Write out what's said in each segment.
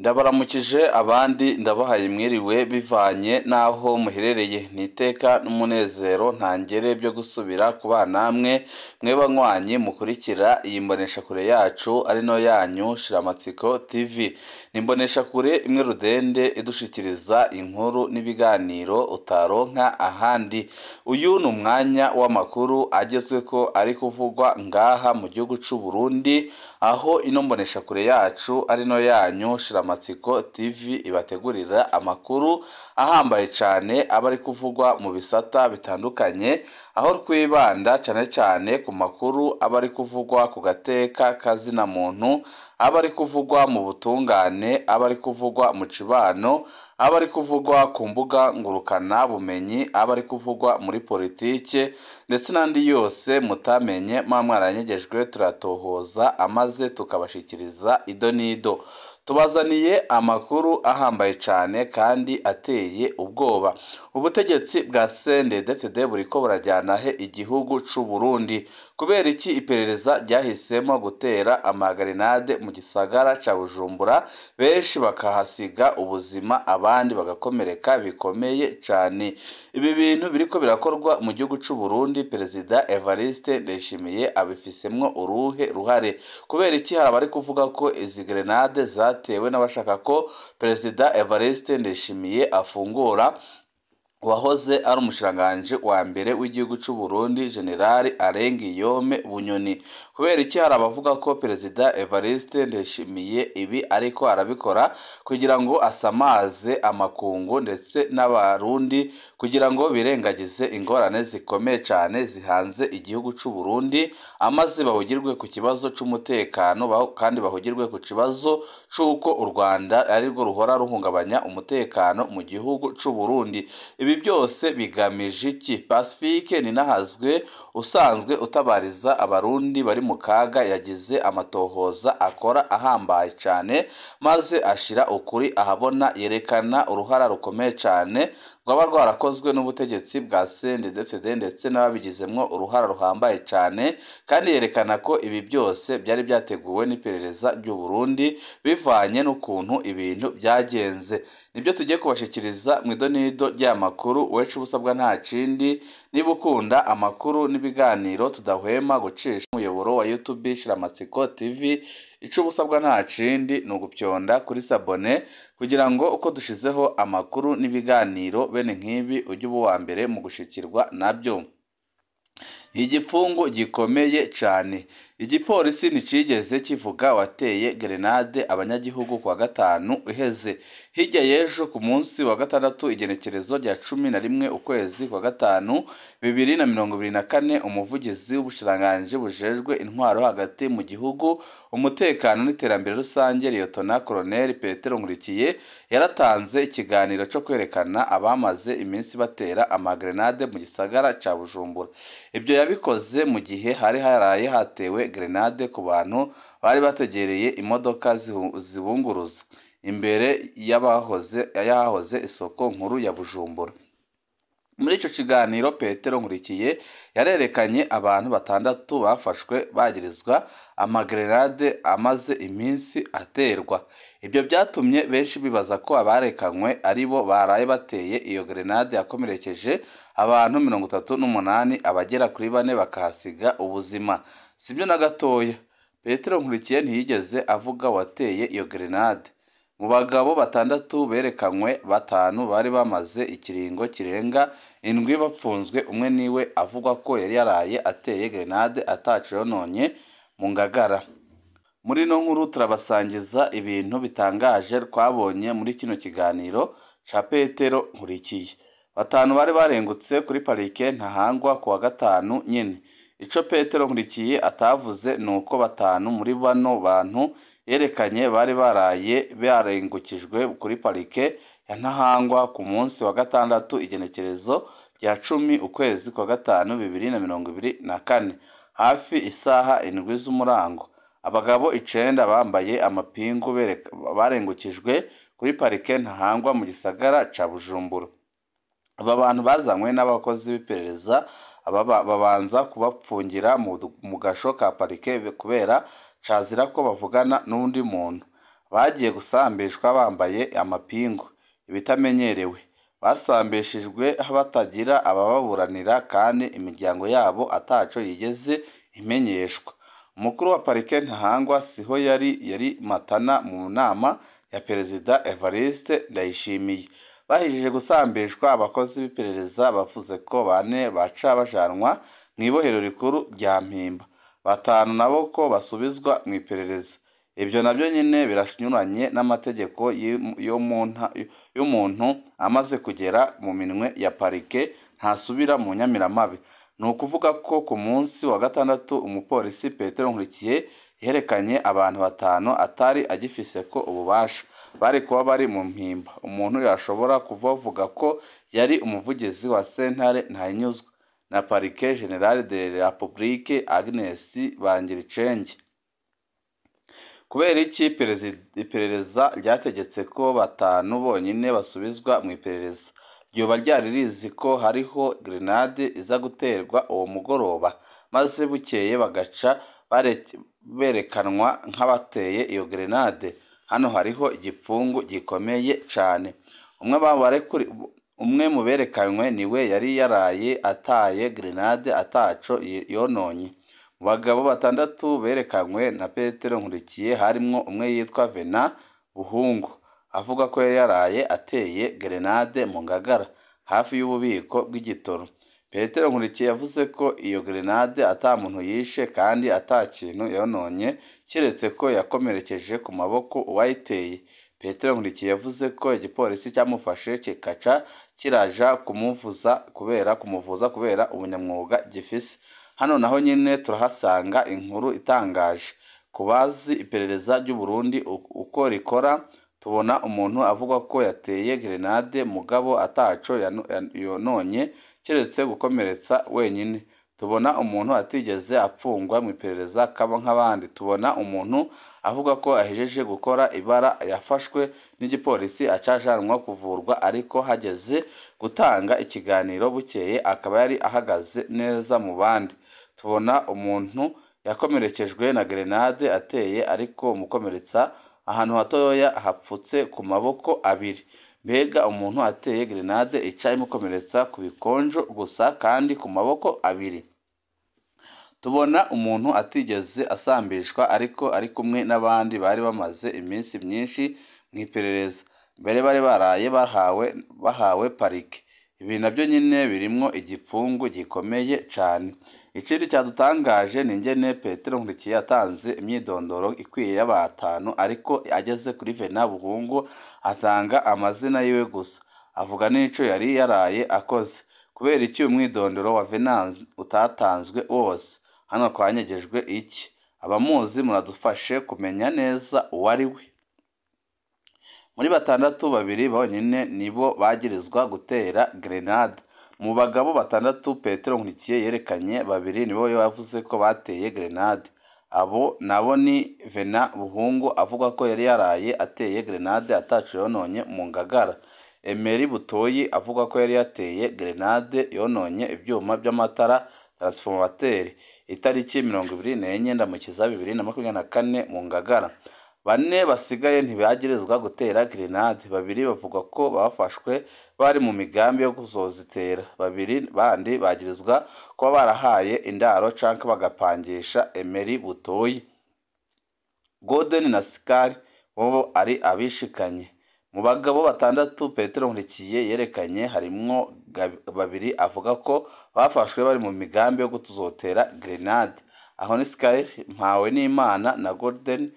Ndabaramukije abandi ndabahaye mwiriwe bivanye n'aho muherereye, ni iteka n'umunezero ntangere byo gusubira kubana namwe mwe banywanyi mukurikira iyi mboneshakure yacu ari no yanyu Shiramatsiko TV. Ni imboneshakure imwe rudende idushikiriza inkuru n'ibiganiro utaronka ahandi. Uyu ni umwanya w'amakuru agezweko ari kuvugwa ngaha mu gihugu c'u Burundi, aho ino mboneshakure yacu ari no yanyu Shiramatsiko TV ibategurira amakuru ahambaye cane aba ari kuvugwa mu bisata bitandukanye, aho twibanda cane cane ku makuru aba ari kuvugwa ku gateka kazina muntu, aba ari kuvugwa mu butungane, aba ari kuvugwa mu cibano, aba ari kuvugwa ku mbuga ngurukana bumenyi, aba ari kuvugwa muri politike ndetse n'andi yose mutamenye muba mwaranyegejwe, turatohoza amaze tukabashikiriza ido n'ido. Tubazaniye amakuru ahambaye cane kandi ateye ubwoba. Ubutegetsi bwa CNDD-FDD buriko burajyana he igihugu c'u Burundi? Kubera iki iperereza ryahisemo gutera amagarenade mu gisagara ca Bujumbura, benshi bakahasiga ubuzima abandi bagakomereka bikomeye cane? Ibi bintu biriko birakorwa mu gihugu c'u Burundi, Perezida Evariste Ndayishimiye abifisemwo uruhe ruhare? Kubera iki hari abari kuvuga ko izi grenade zatewe n'abashaka ko Perezida Evariste Ndayishimiye afungura uwahoze ari umushikiranganji wa mbere w'igihugu c'u Burundi General Alain Guillaume Bunyoni? Kubera iki hari abavuga ko Perezida Evariste Ndayishimiye ibi ariko arabikora kugira ngo asamaze amakungu ndetse n'abarundi, kugira ngo birengagize ingorane zikomeye cane zihanze igihugu c'u Burundi, amaze bahugirwe ku kibazo c'umutekano kandi bahugirwe ku kibazo c'uko u Rwanda arirwo ruhora ruhungabanya umutekano mu gihugu c'u Burundi? Ibi byose bigamije iki? Pacifique Ninahazwe usanzwe utabariza abarundi bari mu kaga yagize amatohoza akora ahambaye cane, maze ashira ukuri ahabona, yerekana uruhara rukomeye cane rwaba rwarakozwe n'ubutegetsi bwa CNDD-FDD ndetse n'ababigizemwo uruhara ruhambaye cane, kandi yerekana ko ibi byose byari byateguwe n'iperereza ry'u Burundi bivanye n'ukuntu ibintu byagenze. Nibyo tugiye kubashikiriza mu idonido ry'amakuru. Wecu ubusabwa nta kindi, niba ukunda amakuru n'ibiganiro tudahwema gucisha umuyoboro wa YouTube Shiramatsiko TV, ico ubusabwa nta kindi ni ugupyonda kuri sabone kugira ngo uko dushizeho amakuru n'ibiganiro bene nk'ibi ujye uba uwa mbere mu gushikirwa nabyo. Igipfungu gikomeye cane. Igipolisi nticigeze kivuga wateye grenade abanyagihugu kuwa gatanu uheze. Hirya y'ejo ku munsi wa gatandatu igenekerezo rya 11 ukwezi kwa gatanu 2024, umuvugizi w'ubushikiranganji bujejwe intwaro hagati mu gihugu, umutekano n'iterambere rusange, Liyetona Koloneli Petero Nkurikiye, yaratanze ikiganiro co kwerekana abamaze iminsi batera amagrenade mu gisagara ca Bujumbura. Ibyo yabikoze mu gihe hari haraye hatewe grenade ku bantu bari bategereye imodoka zibunguruza imbere y'ahahoze isoko nkuru ya Bujumbura. Muri ico kiganiro Petero Nkurikiye yarerekanye abantu batandatu bafashwe bagirizwa amagrenade amaze iminsi aterwa. Ibyo byatumye benshi bibaza ko abarekanywe aribo baraye bateye iyo grenade yakomerekeje abantu 38, abagera kuri 4 bakahasiga ubuzima. Sibyo na gatoya, Petero Nkurikiye ntiyigeze avuga wateye iyo grenade. Mu bagabo batandatu berekanywe, 5 bari bamaze ikiringo kirenga indwi bapfunzwe, umwe niwe avugwa ko yari yaraye ateye grenade ataco yononye mu Ngagara. Muri ino nkuru turabasangiza ibintu bitangaje twabonye muri kino kiganiro ca Petero Nkurikiye. 5 bari barengutse kuri parike Ntahangwa kuwa gatanu nyene. Ico Petero Nkurikiye atavuze nuko 5 muri bano bantu yerekanye bari baraye barengukijwe kuri parike ya Ntahangwa ku munsi wa gatandatu igenekerezo rya 10 ukwezi kwa gatanu 2024, hafi isaha 7 z'umurango. Abagabo 9 bambaye amapingu barengukijwe kuri parike Ntahangwa mu gisagara ca Bujumbura. Aba bantu bazanywe n'abakozi b'iperereza babanza kubapfungira mu gasho ka parike kubera cazira ko bavugana n'undi muntu. Bagiye gusambishwa bambaye amapingu, ibitamenyerewe. Basambishijwe batagira abababuranira kandi imiryango yabo ataco yigeze imenyeshwa. Umukuru wa parike Ntahangwa siho yari Matana mu nama ya Perezida Evariste Ndayishimiye. Bahejeje gusambishwa, abakozi b'iperereza bavuze ko bane baca bajanwa mw'ibohero rikuru rya Mpimba, batanu nabo ko basubizwa mw'iperereza. Ibyo nabyo nyine biranyuranye n'amategeko y'umuntu amaze kugera mu minwe ya parike ntasubira mu nyamiramabi. Ni ukuvuga ko ku munsi wa gatandatu umupolisi Petero Nkurikiye yerekanye abantu batanu atari agifise ko ububasha, bari kuba bari mu Mpimba. Umuntu yashobora kubavuga ko yari umuvugizi wa sentare Ntahinyuzwa na Parike Generale de la Republique Agnes Bangiricenge. Kubera iki iperereza ryategetse ko batanu bonyine basubizwa mu iperereza? Ryoba ryari rizi ko hariho grenade iza guterwa uwo mugoroba, maze bukeye bagaca berekanwa nk'abateye iyo grenade. Hano hariho igipfungu gikomeye cane. Umwe mu berekanywe niwe yari yaraye ataye grenade ataco yononye. Mu bagabo batandatu berekanywe na Petero Nkurikiye harimwo umwe yitwa Vena Buhungu, avuga ko yari yaraye ateye grenade mu Ngagara hafi y'ububiko bw'igitoro. Petero Nkurikiye yavuze ko iyo grenade ata muntu yishe kandi ata kintu yononye, kiretse ko yakomerekeje ku maboko uwayiteye. Petero Nkurikiye yavuze ko igipolisi cyamufashe kikaca kiraja kumuvuza kubera ubunyamwuga gifise. Hano naho nyine turahasanga inkuru itangaje. Ku bazi iperereza ry'u Burundi uko rikora, tubona umuntu avuga ko yateye grenade mugabo ataco yononye keretse gukomeretsa wenyine. Tubona umuntu atigeze apfungwa mu iperereza kaba nk'abandi. Tubona umuntu avuga ko ahejeje gukora ibara yafashwe n'igipolisi acajanwa kuvurwa, ariko hageze gutanga ikiganiro bukeye akaba yari ahagaze neza mu bandi. Tubona umuntu yakomerekejwe na grenade ateye ariko umukomeretsa ahantu hatoya hapfutse ku maboko abiri. Mbega umuntu ateye grenade ica imukomeretsa ku bikonjo gusa kandi ku maboko abiri. Tubona umuntu atigeze asambishwa ariko ari kumwe n'abandi bari bamaze iminsi myinshi mu iperereza, mbere bari baraye bahawe parike. Ibi nabyo nyine birimwo igipfungu gikomeye cane. Ikindi cyadutangaje ni ingene Petero Nkurikiye yatanze imyidondoro ikwiye y'abatanu, ariko ageze kuri Vena Buhungu atanga amazina yiwe gusa, avuga n'ico yari yaraye akoze. Kubera iki umwidondoro wa Venance utatanzwe wose? Hano twanyegejwe iki? Abamuzi muradufashe kumenya neza uwo ari we. Muri batandatu, babiri bonyine nibo bagirizwa gutera grenade. Mu bagabo batandatu Petero Nkurikiye yerekanye, babiri nibo yavuze ko bateye grenade. Abo nabo ni Vena Buhungu avuga ko yari yaraye ateye grenade ataco yononye mu Ngagara. Emery Butoyi avuga ko yari yateye grenade yononye ibyuma by'amatara transformateur itariki 24 Ndamukiza 2024 mu Ngagara. Bane basigaye ntibagirizwa gutera grenade, babiri bavuga ko bafashwe bari mu migambi yo kuzozitera, babiri bandi bagirizwa kuba barahaye indaro canke bagapangisha Emery Butoyi. Golden na Sikari bo ari abishikanye. Mu bagabo batandatu Petero Nkurikiye yerekanye harimwo babiri avuga ko bafashwe bari mu migambi yo kutuzotera grenade. Aho ni Sikari Mpawe n'Imana na Golden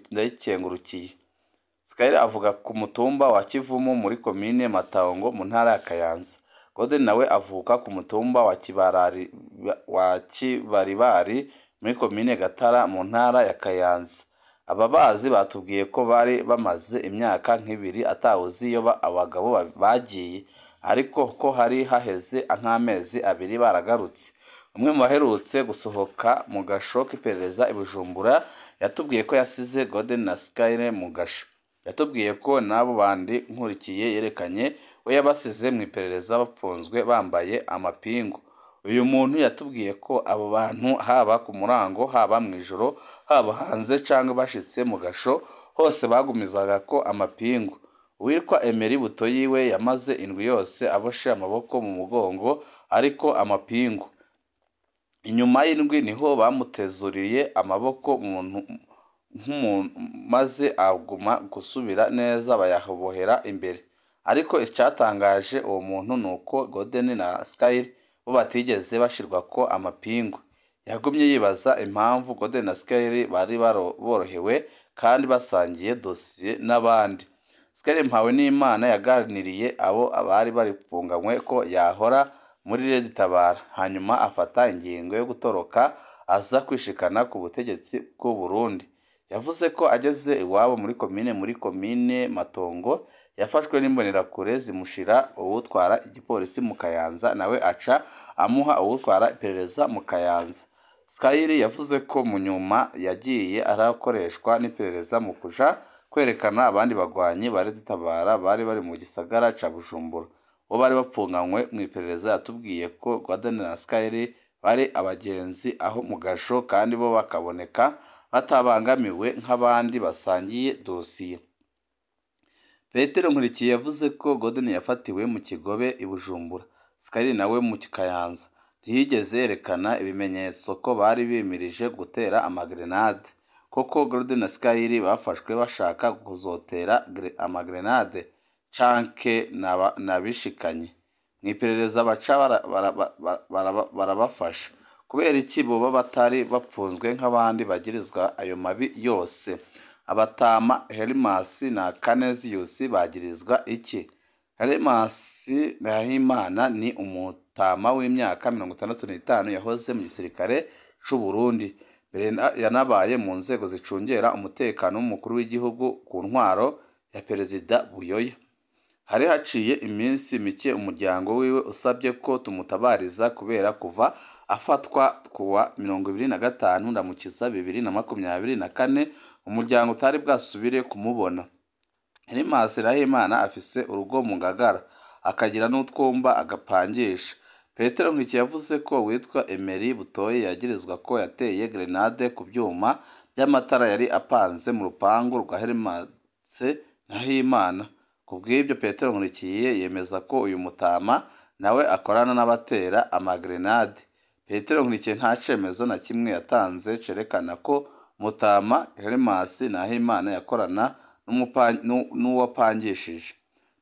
Ndayikengurukiye. Sikari avuga ku mutumba wa Kivumu muri komine Matongo mu ntara ya Kayanza. Golden nawe avuka ku mutumba wa Kibaribari muri komine Gatara mu ntara ya Kayanza. Ababazi batubwiye ko bari bamaze imyaka nk'ibiri atawuzi iyo abagabo bagiye, ariko ko hari haheze nk'amezi abiri baragarutse. Umwe mu baherutse gusohoka mu gasho k'iperereza i Bujumbura yatubwiye ko yasize Golden na Skyler mu gasho. Yatubwiye ko n'abo bandi Nkurikiye yerekanye we yabasize mu iperereza bapfunzwe bambaye amapingu. Uyu muntu yatubwiye ko abo bantu haba ku murango haba mu ijoro haba hanze canke bashitse mu gasho hose bagumizaga ko amapingu. Uwitwa Emery Butoyi we yamaze indwi yose aboshe amaboko mu mugongo ariko amapingu. Inyuma y'indwi niho bamutezuriye amaboko nk'umuntu maze aguma gusubira neza bayabohera imbere. Ariko icatangaje uwo muntu nuko Golden na Skyler bo batigeze bashirwako amapingu. Yagumye yibaza impamvu Golden na Skyler bari borohewe kandi basangiye dosiye n'abandi. Skyler Mpawenimana yaganiriye abo bari baripfunganywe ko yahora muri Red Tabara, hanyuma afata ingingo yo gutoroka aza kwishikana ku butegetsi bw'u Burundi. Yavuze ko ageze iwabo muri komine Matongo yafashwe n'imbonerakure zimushira uwutwara igipolisi mu Kayanza, nawe aca amuha uwutwara iperereza mu Kayanza. Skyler yavuze ko mu nyuma yagiye arakoreshwa n'iperereza mu kuja kwerekana abandi bagwanyi ba Red Tabara bari bari mu gisagara ca Bujumbura. Bo bari bapfunganywe mu iperereza yatubwiye ko Golden na Skyler bari abagenzi aho mu gasho kandi bo bakaboneka batabangamiwe nk'abandi basangiye dosiye. Petero Nkurikiye yavuze ko Golden yafatiwe mu Kigobe i Bujumbura, Skyler nawe mu Kayanza. Ntiyigeze yerekana ibimenyetso ko bari bimirije gutera amagrenade. Koko Golden na Skyler bafashwe bashaka kuzotera amagrenade canke nabishikanye mu iperereza baca barabafasha. Kubera iki boba batari bapfunzwe nk'abandi bagirizwa ayo mabi yose? Abatama Hermas na Canesius bagirizwa iki? Hermas Nahimana ni umutama w'imyaka 65 yahoze mu gisirikare c'u Burundi. Mbere yanabaye mu nzego zicungera umutekano w'umukuru w'igihugu ku ntwaro ya Perezida Buyoya. Hari haciye iminsi mike umuryango wiwe usabye ko tumutabariza kubera kuva afatwa kuwa 25 Ndamukiza 2024 umuryango utari bwasubire kumubona. Hermas Nahimana afise urugo mu Ngagara, akagira n'utwumba agapangisha. Petero Nkurikiye yavuze ko witwa Emery Butoyi yagirizwa ko yateye grenade ku byuma by'amatara yari apanze mu rupangu rwa Hermas Nahimana. Ku bw'ibyo Petero Nkurikiye yemeza ko uyu mutama nawe akorana n'abatera amagrenade. Petero Nkurikiye nta cemezo na kimwe yatanze cerekana ko Mutama Hermas Nahimana yakorana n'uwapangishije.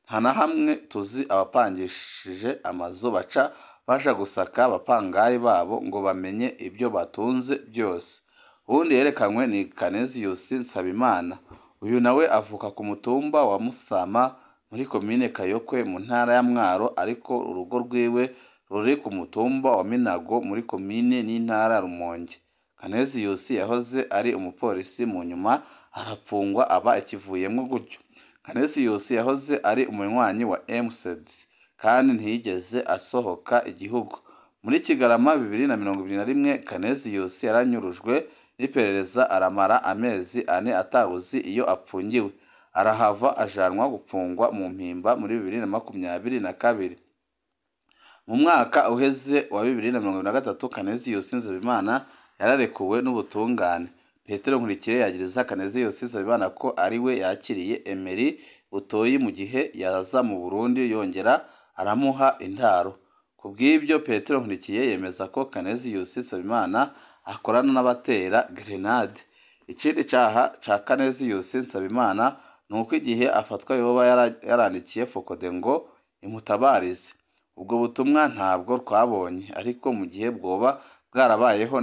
Nta na hamwe tuzi abapangishije amazu baca baja gusaka abapangayi babo ngo bamenye ibyo batunze byose. Uwundi yerekanywe ni Canesius Nsabimana. Uyu nawe avuka ku mutumba wa Musama muri komine Kayokwe mu ntara ya Mwaro, ariko urugo rwiwe ruri ku mutumba wa Minago muri komine n'intara ya Rumonge. Canesius yahoze ari umupolisi, mu nyuma arapfungwa aba ikivuyemwo gutyo. Canesius yahoze ari umunywanyi wa MCD kandi ntiyigeze asohoka igihugu. Muri Kigarama 2021 Canesius yaranyurujwe n'iperereza aramara amezi 4 atawuzi iyo apfungiwe. Arahava ajanwa gupfungwa mu Mpimba muri 2022. Mu mwaka uheze wa 2023 Canesius Nsabimana yararekuwe n'ubutungane. Petero Nkurikiye yagiriza Canesius Nsabimana ko ari we yakiriye Emery Butoyi mu gihe yaza mu Burundi yongera aramuha indaro. Ku bw'ibyo Petero Nkurikiye yemeza ko Canesius Nsabimana akorana n'abatera grenade. Ikindi caha ca Canesius Nsabimana ni uko igihe afatwa yoba yarandikiye Focode ngo imutabarize. Ubwo butumwa ntabwo twabonye, ariko mu gihe bwoba bwarabayeho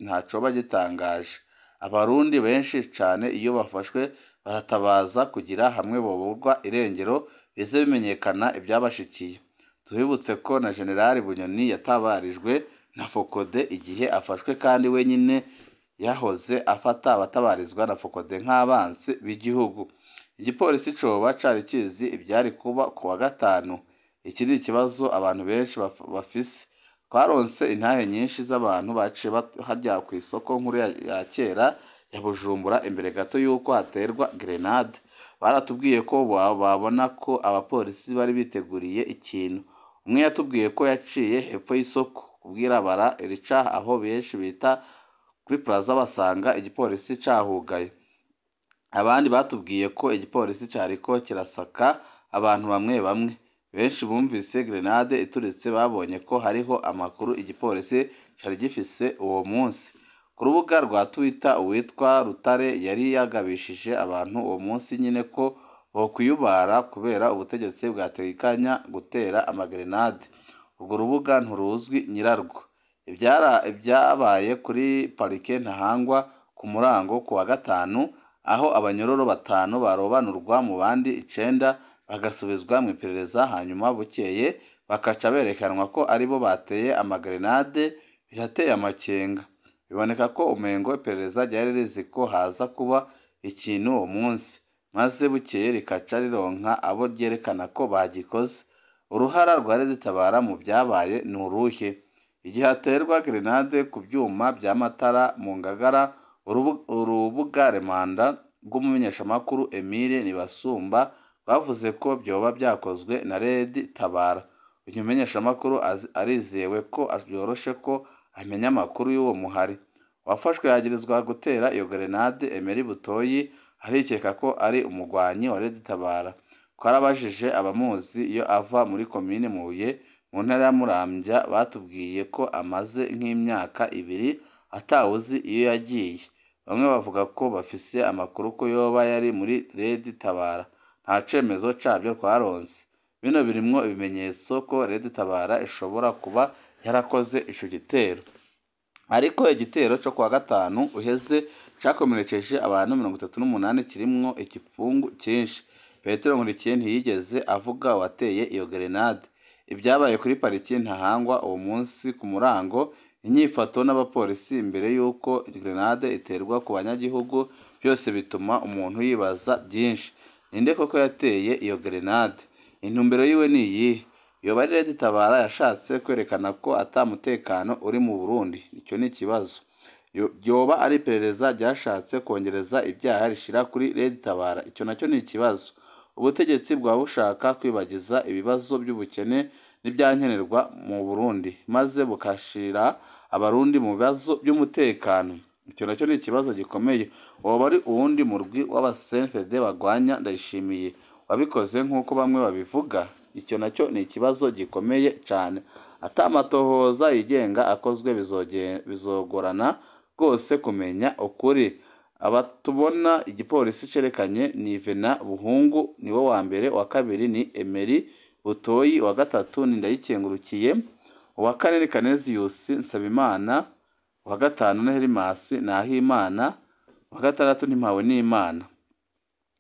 ntacoba gitangaje. Abarundi benshi cane iyo bafashwe baratabaza kugira hamwe boburwa irengero bize bimenyekana ivyabashikiye. Tubibutse ko na General Bunyoni yatabarijwe na Focode igihe afashwe kandi wenyine yahoze afata abatabarizwa na Focode nk'abansi b'igihugu. Igipolisi coba cari kizi ivyari kuba ku wa gatanu. Iki ni ikibazo abantu benshi bafise. Twaronse intahe nyinshi z'abantu baciye hajya ku isoko nkuru ya kera ya Bujumbura imbere gato y'uko haterwa grenade. Baratubwiye ko babona ko abapolisi bari biteguriye ikintu. Umwe yatubwiye ko yaciye hepfo y'isoko kubwirabara rica aho benshi bita kuri Plaza basanga igipolisi cahugaye. Abandi batubwiye ko igipolisi cariko kirasaka abantu bamwe bamwe. Benshi bumvise grenade ituritse babonye ko hariho amakuru igipolisi cari gifise uwo munsi. Ku rubuga rwa Twitter, uwitwa Rutare yari yagabishije abantu uwo munsi nyine ko bokwiyubara kubera ubutegetsi bwategekanya gutera amagrenade. Urwo rubuga nturuzwi nyirarwo. Ibyabaye kuri parike Ntahangwa ku murango ku wa gatanu, aho abanyororo 5 barobanurwa mu bandi 9 bagasubizwa mu iperereza, hanyuma bukeye bakaca berekanwa ko aribo bateye amagrenade, birateye amakenga. Biboneka ko umengo iperereza ryari rizi ko haza kuba ikintu uwo munsi, maze bukeye rikaca rironka abo ryerekana ko bagikoze. Uruhara rwa Red Tabara mu byabaye ni uruhe? Igihe haterwa grenade ku byuma by'amatara mu Ngagara, urubuga Remanda rw'umumenyeshamakuru Emile Nibasumba rwavuze ko byoba byakozwe na Red Tabara. Uyu mumenyeshamakuru arizewe ko byoroshe ko amenya amakuru y'uwo muhari. Uwafashwe yagirizwa gutera iyo grenade, Emery Butoyi, arikeka ko ari umugwanyi wa Red Tabara. Twarabajije abamuzi iyo ava muri komine Mubuye mu ntara ya Muramvya, batubwiye ko amaze nk'imyaka 2 atawuzi iyo yagiye. Bamwe bavuga ko bafise amakuru ko yoba yari muri Red Tabara. Nta cemezo cabyo twaronse. Bino birimwo ibimenyetso ko Red Tabara ishobora kuba yarakoze ico gitero. Ariko igitero co kuwa gatanu uheze cakomerekeje abantu 38 kirimwo igipfungu cyinshi. Petero Nkurikiye ntiyigeze avuga uwateye iyo grenade. Ibyabaye kuri pariki Ntahangwa uwo munsi ku murango, inyifato n'abapolisi imbere y'uko grenade iterwa ku banyagihugu, byose bituma umuntu yibaza byinshi. Ninde koko yateye iyo grenade? Intumbero yiwe ni iyihe? Yoba ari Red Tabara yashatse kwerekana ko ata mutekano uri mu Burundi? Icyo ni ikibazo. Yoba ari iperereza ryashatse kongereza ibyaha rishira kuri Red Tabara? Icyo nacyo ni ikibazo. Ubutegetsi bwaba bushaka kwibagiza ibibazo by'ubukene n'ibyankenerwa mu Burundi, maze bukashira abarundi mu bibazo by'umutekano. Icyo nacyo ni ikibazo gikomeye. Woba ari uwundi murwi w'abasenfede bagwanya Ndayishimiye wabikoze nk'uko bamwe babivuga? Icyo nacyo ni ikibazo gikomeye cyane. Atamatohoza yigenga akozwe bizogorana rwose kumenya ukuri. Abatubona igipolisi cerekanye ni Vena Buhungu niwe wa mbere, wa kabiri ni Emery Butoyi, wa gatatu ni Ndayikengurukiye, uwa kane ni Kaneziyusi Nsabimana, uwa gatanu ni Herimasi Nahimana, uwa gatandatu ni Mpawe n'Imana.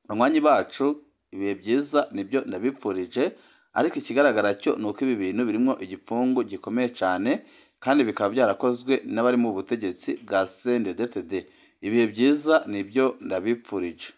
Banywanyi bacu, ibihe byiza nibyo ndabipfurije, ariko ikigaragara cyo ni uko ibi bintu birimo igipfungu gikomeye cyane, kandi bikaba byarakozwe n'abari mu butegetsi bwa CNDD-FDD. Ibihe byiza nibyo ndabipfurije.